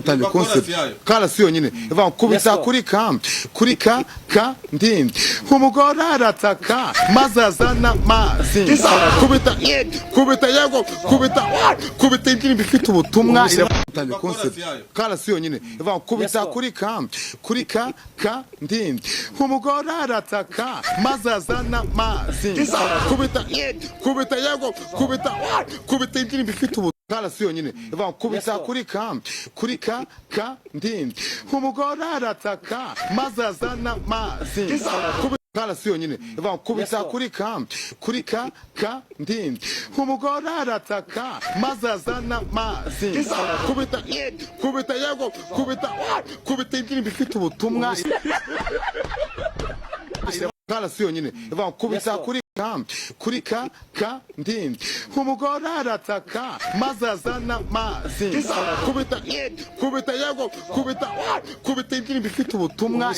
Tangiye Reba chorus concept. yayo. Chorus yonyine ivuga ngo kubita kuri ka, kuri ka ka ndi umugore arataka maze azana amazi, kubita, kubita, yego, kubita, kubita. Indirimbo ifite ubutumwa. Tangiye Reba chorus concept. yayo. Chorus yonyine ivuga ngo kubita kuri ka, kuri ka ka ndi umugore arataka maze azana amazi, kubita, kubita, yego, kubita, kubita. Indirimbo ifite ubutumwa. Chorus yonyine ivuga ngo kubita kuri ka, kuri ka ka ndi umugore arataka maze azana amazi. Chorus yonyine ivuga ngo kubita kuri ka, kuri ka ka ndi umugore arataka maze azana amazi, kubita, kubita, yego, kubita, kubita. Indirimbo ifite ubutumwa. Chorus yonyine ivuga ngo kubita kuri ka, kuri ka ka ndi umugore arataka maze azana amazi, kubita, kubita, yego, kubita, kubita. Indirimbo ifite ubutumwa.